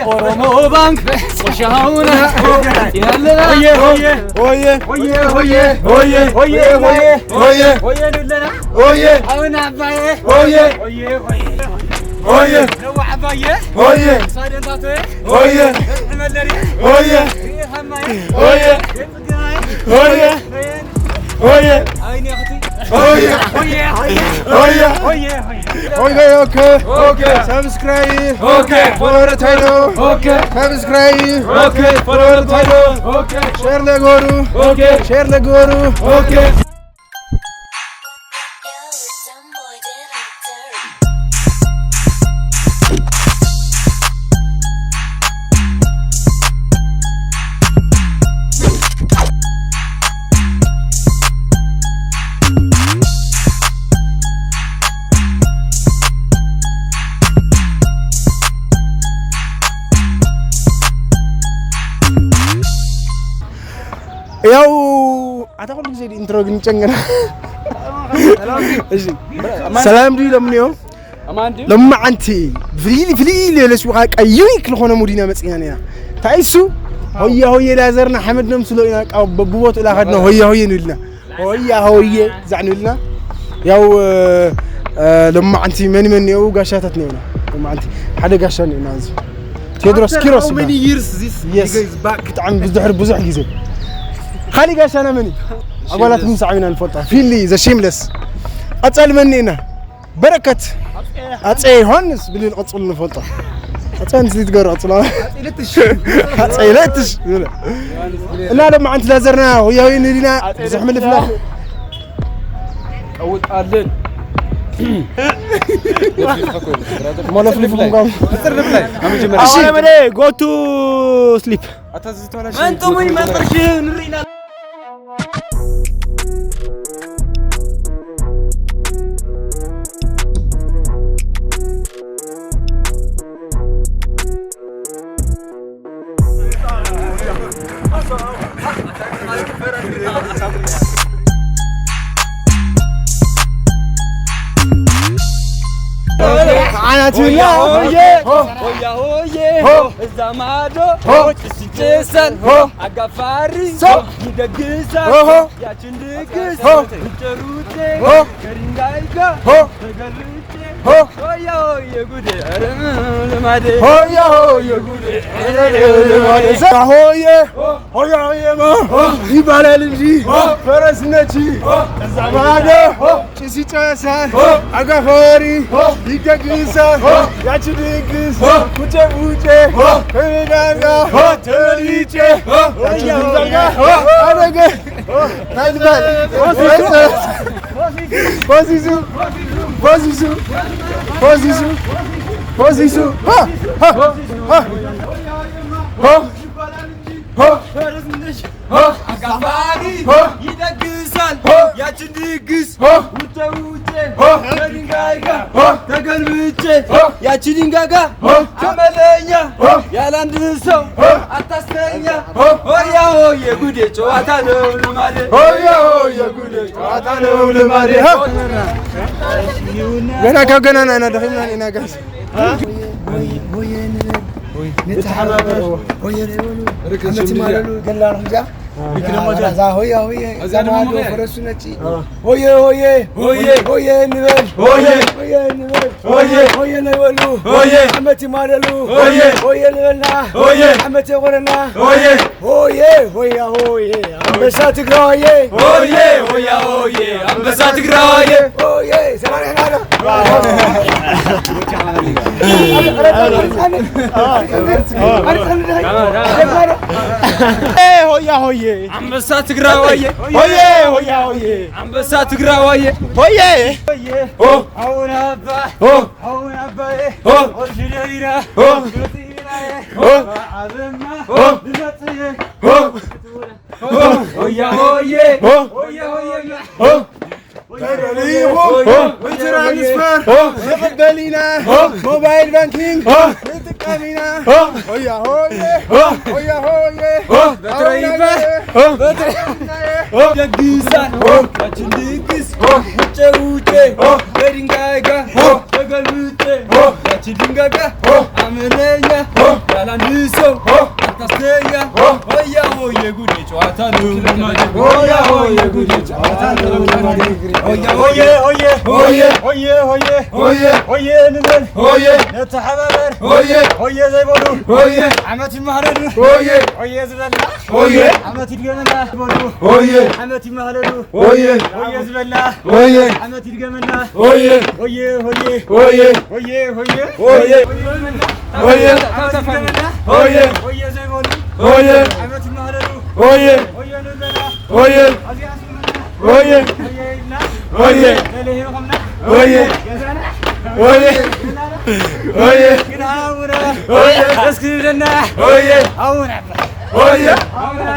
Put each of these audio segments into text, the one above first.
ኦሮሞ ባንክ ቆሻውና ያለና። ሆየ ሆየ ሆየ ሆየ ሆየ ሆየ ሆየ ሆየ ሆየ ሆየ ንብለና። ሆየ ሓውና ዓባየ። ሆየ ሆየ ሆየ ሆየ ነዋ ዓባየ። ሆየ ሳደንታተ። ሆየ መለሪ። ሆየ ሃማየ። ሆየ ሆየ ሆየ ሆየ ሆየ ሆየ ሆየ ሆየ ኦኬ ኦኬ ሳብስክራይብ ኦኬ ፎሎወር ታይዶ ኦኬ ሳብስክራይብ ኦኬ ፎሎወር ታይዶ ኦኬ ሼር ለጎሩ ኦኬ ሼር ለጎሩ ኦኬ ያው ኣታ ኩሉ ግዜ ኢንትሮ ግን ጨንገና። እሺ ሰላም ድዩ ለምንዮ? ኣማን ድዩ? ለማዓንቲ ፍሊሊ ፍሊሊ ለስውኻ ቀዩኒክ ዝኾነ ሙዲና መጽና ኢና። ታይሱ ሆያ ሆየ ላዘርና ሓመድ ነምስሎ ኢና ቃ በብቦት እላ ኸድና ሆያ ሆየ ንልና። ሆያ ሆየ ዛዕ ንልና። ያው ለማዓንቲ መን መን ነው ጋሻታት ነውና። ለማዓንቲ ሓደ ጋሻ ነውና እዚ ቴድሮስ ኪሮስ ይባሃል። Yes. ብጣዕሚ ብዙሕ ብዙሕ ግዜ ካሊ ጋሻና መን እዩ? ኣጓላት ምስ ዓሚና ንፈልጣ ፊሊ ዘ ሼምለስ ቀጻል መን ኢና በረከት ኣጼ ዮሃንስ ብልን ቀጽሉ ንፈልጦ ኣጼ ዮሃንስ ዝትገር ቀጽሉ ኣጼ ለትሽ ዝብለ እና ለማዓንቲ ላዘርና ሆያ ሆየ ንልና ብዙሕ ምልፍላፍ ቀውጣልን መለፍልፍኩም ጋር እሺ go to sleep ኣታ ዝተበላሸ መንጥሙ ይመጥርሽ ንሪና ዓናት ይብላ ሆያ ሆየ እዛ ማዶ ጭስ ይጨሳል ኣጋፋሪ ይደግሳል ያችን ድግስ ሩጨ ሩጨ ከድንጋይ ጋር ተገልብጬ ሆያ ሆየ ጉዴ ኧረ ልማዴ ሆያ ሆየ ጉዴ ኧረ ልማዴ ሆየ ሆያ ሆየ ይባላል እንጂ ፈረስ ነች እዛ ማዶ ጭስ ይጨሳል አጋፋሪ ይደግሳል ያቺ ድግስ ቡጨ ቡጨ ከዳጋ ተበልጬ ያቺ ድግስ አደገ ናይድባል ፖሲሱ ፖሲሱ ፖሲሱ ፖሲሱ አጋፋሪ ይደግሳል ያችን ድግስ ውጨ ውጨ ከድንጋይ ጋር ተገልብጬ ያቺ ድንጋይ ጋር አመለኛ ያለ አንድ ሰው አታስተኛ ሆያ ሆየ ጉዴ ጨዋታ ነው ልማዴ ሆያ ሆየ ጉዴ ጨዋታ ነው ልማዴ ገና ካብ ገና ና ደኺምና ኢና ጋስ ንተሓባበር ሆየ ንበሉ ዓመት ይማለሉ ገላ ርሕጃ ዛ ሆያ ሆየ ዛማዶ ፈረሱ ነች ሆየ ሆየ ሆየ ሆየ ንበል ሆየ ሆየ ንበል ሆየ ሆየ ንበሉ ሆየ ዓመት ይማለሉ ሆየ ሆየ ንበልና ሆየ ዓመት የቆረና ሆየ ሆየ ሆያ ሆየ ኣንበሳ ትግራዋየ ሆየ ሆያ ሆየ ኣንበሳ ትግራዋየ ሆየ ሰላም ይሕና ዶ ሆያ ሆየ ኣንበሳ ትግራዋየ ሆየ ሆያ ሆየ ኣንበሳ ትግራዋየ ሆየ ሆ ሆ ሆ ሆ ሆያ ሆየ ሆያ ሆየ ሆ ተደሊኹም ብትራንስፈር ንቕበል ኢና ሞባይል ባንኪንግ ንጥቀም ኢና ሆያ ሆየ ሆያ ሆየ በትረይበ ደግሳን ያችን ድግስ ውጨ ውጨ በድንጋይ ጋር ተገልብጨ ያቺ ድንጋይ ጋር አመለኛ ያላንድሶ ሆ! አታስተኛ ሆ! ሆያ ሆየ ጉዴ ጨዋታ ነው። ሆያ ሆየ ጉዴ ጨዋታ ነው። ሆያ ሆየ ሆየ ሆየ ሆየ ሆየ ሆየ ሆየ ንበል ሆየ ነተሓባበር ሆየ ሆየ ዘይበሉ ሆየ ዓመት ይመሃረሉ ሆየ ሆየ ዝበላ ሆየ ዓመት ይድገመና ይበሉ ሆየ ዓመት ይመሃረሉ ሆየ ሆየ ዝበላ ሆየ ዓመት ይድገመና ሆየ ሆየ ሆየ ሆየ ሆየ ሆየ ሆየ ሆየ ዓመት ይድገመና ሆየ ሆየ ዘይበሉ ሆየ ዓመት ይመሃረሉ ሆየ ሆየ ንበላ ሆየ ሆየ ሆየ ሆየ ሆየ ተለሂብኩምና ሆየ ገዛና ሆየ ሆየ ግን ሃውና ሆየ እስኪ ብለና ሆየ ሃውና ሆየ ሃውና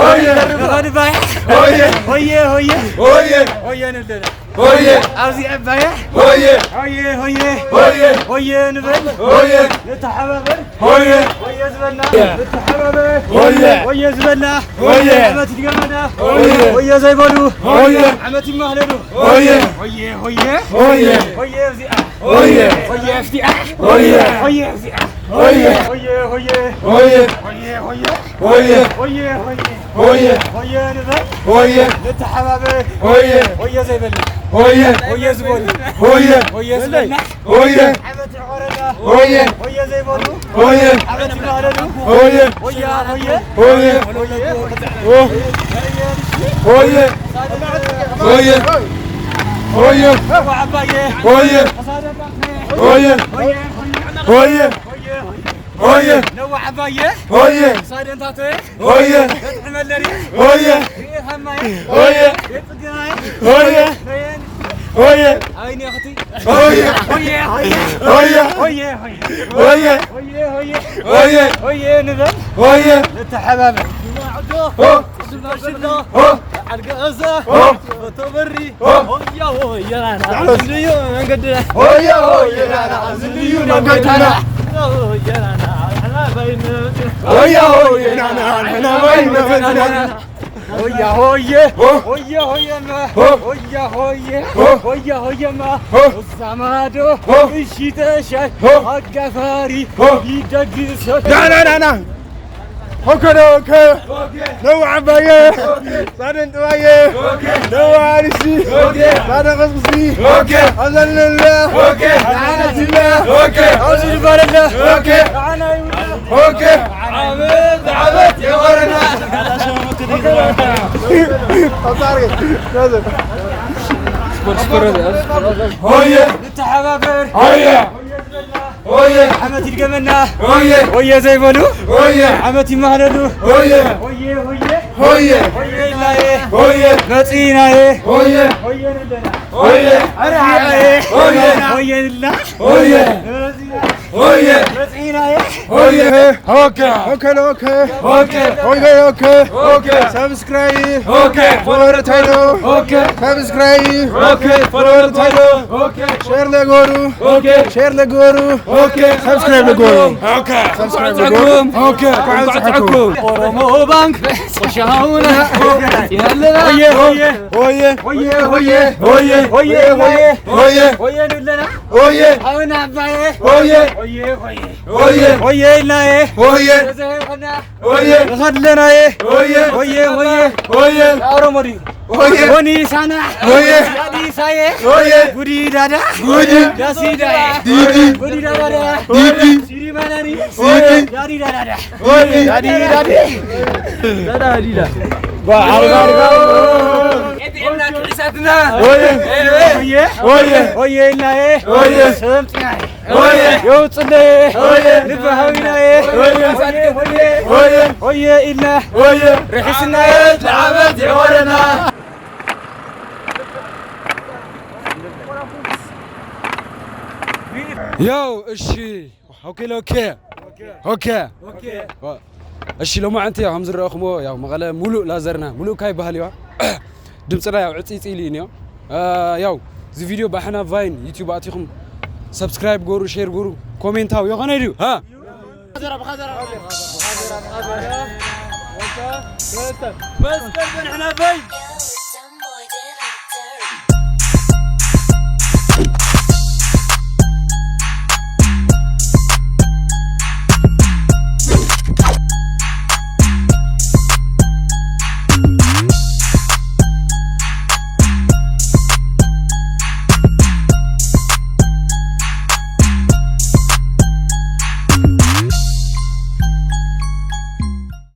ሆየ ንኸድባይ ሆየ ሆየ ሆየ ሆየ ሆየ ንብለና ሆየ ሆየ ኣብዚ ዕባየ ሆየ ሆየ ሆየ ሆየ ሆየ ንበል ሆየ ንተሓባበር ሆየ ሆየ ዝበልና ንተሓባበር ሆየ ሆየ ዝበልና ሆየ ዓመት ይድገመና ሆየ ሆየ ዘይበሉ ሆየ ዓመት ይማህለሉ ሆየ ሆየ ሆየ ሆየ ሆየ እዚኣ ሆየ ሆየ እዚኣ ሆየ ሆየ እዚኣ ሆየ ሆየ ሆየ ሆየ ሆየ ሆየ ሆየ ሆየ ሆየ ሆየ ሆየ ሆየ ንበል ሆየ ንተሓባበር ሆየ ሆየ ዘይበልና ሆየ ሆየ ዝበሉ ሆየ ሆየ ዝበልና ሆየ ዓመት ይዕቆረና ሆየ ሆየ ዘይበሉ ሆየ ዓመት ይባህለሉ ሆየ ሆየ ሆየ ሆየ ሆየ ሆየ ሆየ ሆየ ሆየ ዓባየ ሆየ ሆየ ሆየ ሆየ ሆየ ሆየ ነዋ ዓባየ ሆየ ሳደንታቶየ ሆየ ገጥዕመለኒ ሆየ ርኤ ሃማየ ሆየ የጽግናየ ሆየ ረየን ሆየ ኣይኔ ክቲ ሆየ ሆየ ሆየ ሆየ ሆየ ሆየ ሆየ ሆየ ሆየ ሆየ ሆየ ሆየ ንበል ሆየ ንተሓባበር ሆ ጽዱና ሽላ ሆ ዓድገ እዛ ሆ በተበሪ ሆ ሆያ ሆየ ናና ዝንድዩ መንገድና ሆያ ሆየ ናና ዝንድዩ መንገድና ሆያ ሆየ ናና ንሕና ባይነት ሆያ ሆየ ናና ንሕና ባይነት ሆያ ሆየ ሆ ሆያ ሆየማ ሆ ሆያ ሆየ ሆ ሆያ ሆየማ ሆ እዛ ማዶ ሆ እሺ ተሻይ ሆ አጋፋሪ ሆ ይደግሰ ና ና ና ና ሆከ ዶከ ነዋ ዓባየ ሳደን ጥባየ ነዋ ኣንስቲ ሳደ ቀስቅሲ ኣዘለለ ንዓና ትብለ ኣብዚ ዝበለለ ንዓና ይብለ ዓመት ዓመት የቆረና ሆየ ንተሓባበር ሆየ ሆየ ዓመት ይድገመና ሆየ ሆየ ዘይበሉ ሆየ ዓመት ይማህለሉ ሆየ ሆየ ሆየ ሆየ ሆየ ኢልናየ ሆየ መጺናየ ሆየ ሆየ ንብለና ሆየ ኣርሓየ ሆየ ሆየ ንብልና ሆየ መጺና ሆየ መጺናየ ሆየ ሆከ ሆከ ሎከ ሆከ ሆየ ሆከ ሆከ ሳብስክራይብ ሆከ ፎሎወር ታይሎ ሆከ ሳብስክራይብ ሆከ ፎሎወር ታይሎ ሆከ ሼር ለጎሩ ኦኬ። ሼር ለጎሩ። ኦኬ። ሰብስክራይብ ለጎሩ። ኦኬ። ሰብስክራይብ ለጎሩ። ኦኬ። እንኳዕ ኣብፀሐኩም። ኦሮሞ ባንክ ሻውና ያለና። ሆየ፣ ሆየ። ሆየ። ሆየ፣ ሆየ። ሆየ፣ ሆየ። ሆየ። ሆየ ንብለና። ሆየ። ኣውና ኣባየ። ሆየ። ሆየ፣ ሆየ። ሆየ። ሆየ ኢልናየ። ሆየ። ተዘይኾና። ሆየ። ንኸድለናየ። ሆየ። ሆየ፣ ሆየ። ሆየ። ኦሮሞ ድዩ? ሆየ። ሆኒ ሳና። ሆየ። ዳዲ ሳየ። ሆየ። ጉዲ ዳዳ። ጉዲ። ዳሲ ዳየ። ዲዲ። ጉዲ ዳዳ ዳ። ዲዲ። ሲዲ ማናኒ። ሆየ። ዳዲ ዳዳ ዳ። ሆየ። ዳዲ ዳዲ። ዳዳ ዲዳ። ባ፣ ዓርባ፣ ዓርባ። ኤቲኤምና ክዒሳትና። ሆየ። ሆየ። ሆየ። ሆየ ኢልናየ። ሆየ። ሰምጥናየ። ሆየ! የውፅለየ! ሆየ! ልቢ ሃዊናየ! ሆየ! ሆየ! ሆየ! ሆየ ኢልና! ሆየ! ርሒስናየ! ለዓመት ይዕወረና! ያው፣ እሺ። ኦኬ፣ ኦኬ። ኦኬ። እሺ፣ ሎማዓንቲ ያው ከም ዝረኣኹሞ ያው መቐለ ሙሉእ ላዘርና፣ ሙሉእ ካይ ባህል ይዋ። ድምፅና ያው ዕፅይፅይ ኢሉ እዩ እኒኦ። አ፣ ያው እዚ ቪድዮ ብኣሕና ቫይን ዩቲዩብ ኣቲኹም ሰብስክራይብ ጎሩ፣ ሼር ጎሩ፣ ኮሜንት ሃው የኾነ ድዩ? ሃ? መስቀል በንሕና ቫይን!